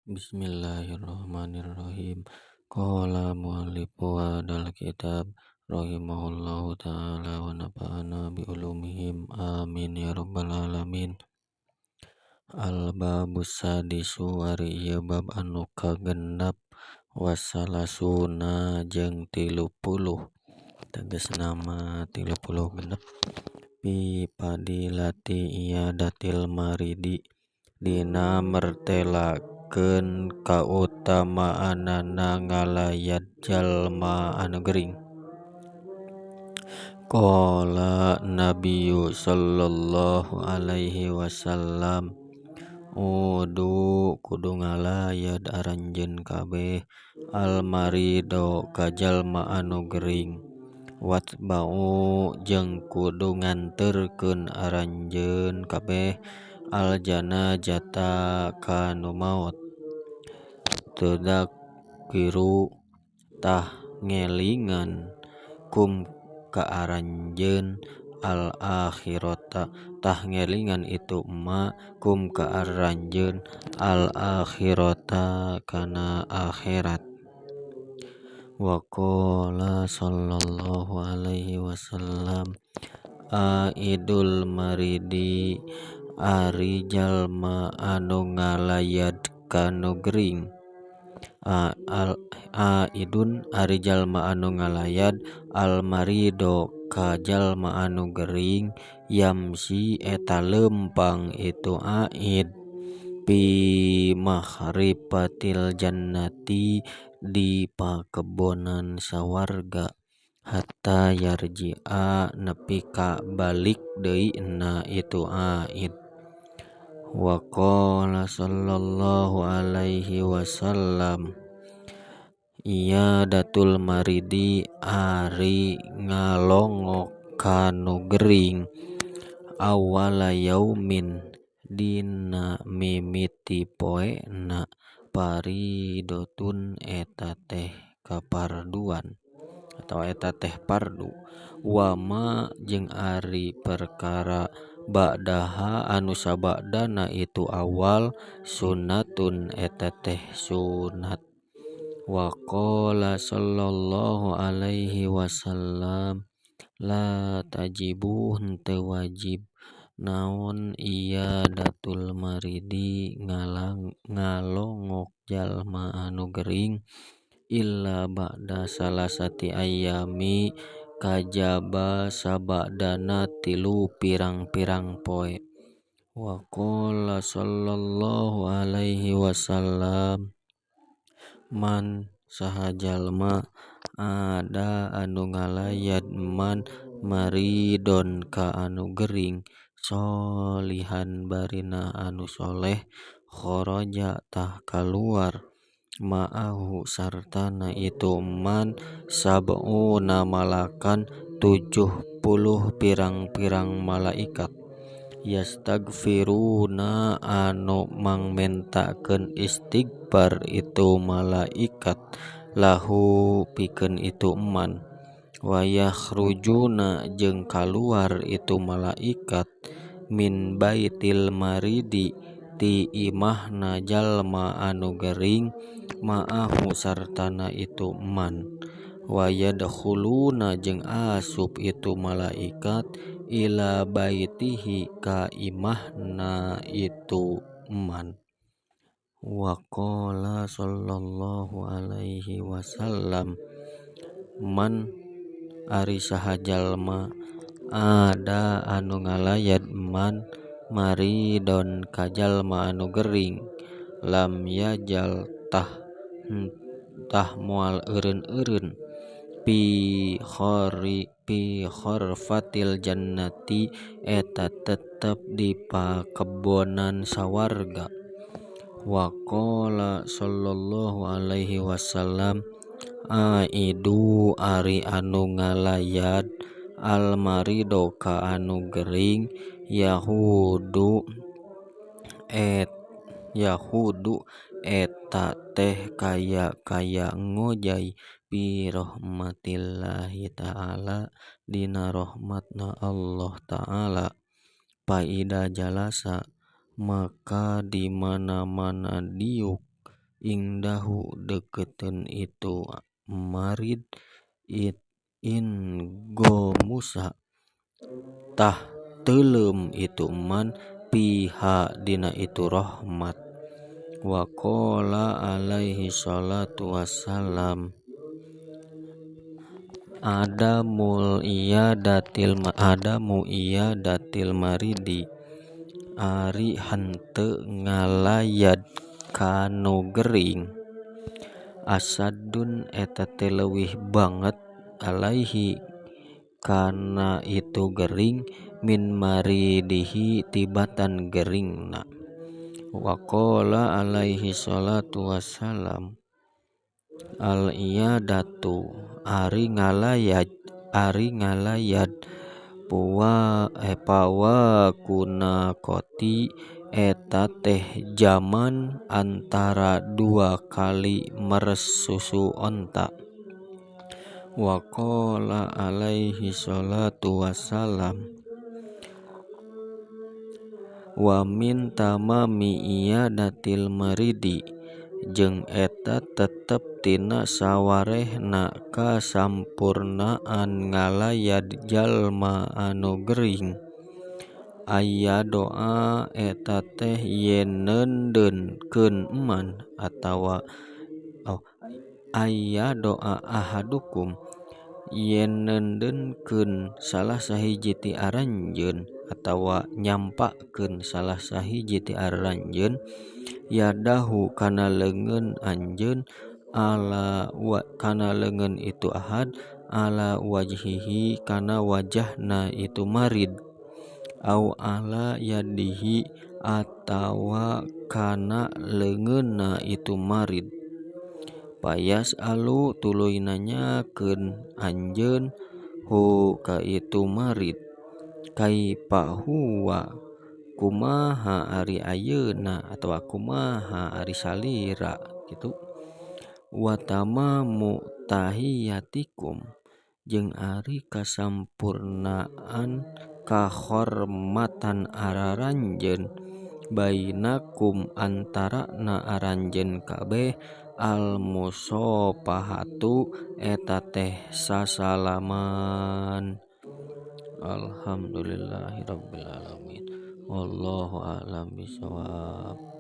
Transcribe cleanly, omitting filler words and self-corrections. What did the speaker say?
Bismillahirrahmanirrahim. Qala muallifu hadzal kitab rahimahullahu taala wa nafa'ana bi ulumihim amin ya rabbal alamin. Al babus sadisu ari ieu bab anu kagenep wasalasuna jeung 30 tegasna mah 36 fi fadilati iyadatil maridi dina mertelakeun kautamaanana ngalayat jalma anu gering. Qala Nabiyyu sallallahu alaihi wasallam udu kudu ngalayat aranjeun kabeh al marido ka jalma anu gering watba'u jeung kudu nganterkeun aranjeun kabeh al janazata ka nu maot tudzakiru tah ngelingan kum ka aranjeun al akhirata tah ngelingan itu emma kum ka aranjeun al akhirata kana akhirat. Wa qala sallallahu alaihi wasallam aidul maridi ari jalma anu ngalayat ka nu gering aidun ari jalma anu ngalayat al marido ka jalma anu gering yamsi eta leumpang itu aid fi mahrifatil jannati di pakebonan sawarga hatta yarji'a nepi ka balik deui na itu aid. Wa qala sallallahu alaihi wasallam iyadatul maridi ari ngalongok ka nu gering awala yaumin dina mimiti poena faridotun eta teh kaparduan atawa eta teh fardu wa ma jeung ari perkara ba'daha anu sabadana itu awal sunnatun eta teh sunat. Wa qala sallallahu alaihi wasallam la tajibu henteu wajib naon iyadatul maridi ngalongok jalma anu gering illa ba'da salasati ayyami kajaba sabadana tilu pirang-pirang poe. Wa qala sallallahu alaihi wasallam man saha jalma ada anu ngalayat man maridon ka anu gering sholihan barina anu sholeh kharaja tah kaluar ma'ahu sartana itu man sab'una malakan 70 pirang-pirang malaikat yastagfiruna anu mangmentakeun istighfar itu malaikat lahu pikeun itu man wa yakhrujuna jeung kaluar itu malaikat min baitil maridi ti imahna jalma anu gering ma'ahu sartana itu man wa yadkhuluna jeung asup itu malaikat ila baitihi ka imahna itu man. Wa qala sallallahu alaihi wasallam man ari saha jalma ada anu ngalayat man maridon ka jalma anu gering lam yajal tah moal eureun-eureun fi kharfatil jannati eta tetep di pakebonan sawarga. Wa qala sallallahu alaihi wasallam aidu ari anu ngalayat al marido ka anu gering yahudu eta teh kaya-kaya ngojay bi rahmatillahi ta'ala dina rahmatna Allah ta'ala. Fa ida jalasa maka di mana-mana diuk Indahu deketeun itu marid in gomusa tah teuleum itu man piha dina itu rahmat. Wa qala alaihi salatu wassalam adamul iyadatil adamu iyadatil maridi ari henteu ngalayad kanu gering asadun eta teh leuwih banget alaihi kana itu gering min maridihi tibatan geringna. Wa qala alaihi salatu wassalam al iyadatu ari ngalayad puwa pawa kunakoti eta teh jaman antara dua kali meres susu onta. Wa qala alaihi salatu wassalam wa min tamami iyadatil maridi jeung eta tetep tina sawarehna kasampurnaan ngalayad jalma anu gering aya doa eta teh yen neundeunkeun eman atawa aya doa ahadukum yen neundeunkeun salah sahiji ti aranjeun atawa nyampakeun salah sahiji ti aranjeun yadahu kana leungeun anjeun ala wa kana leungeun itu ahad ala wajhihi kana wajahna itu marid au ala yadihi atawa kana leungeunna itu marid payas alu tuluy nanyakeun anjeun hu ka itu marid kaifa huwa kumaha ari ayeuna atawa kumaha ari salira kitu. Wa tamamu tahiyatikum jeung ari kasampurnaan kahormatan araranjeun bainakum antarana aranjeun kabeh al musafahatu eta teh sasalaman. Alhamdulillahirabbil alamin. Wallahu a'lam bishawab.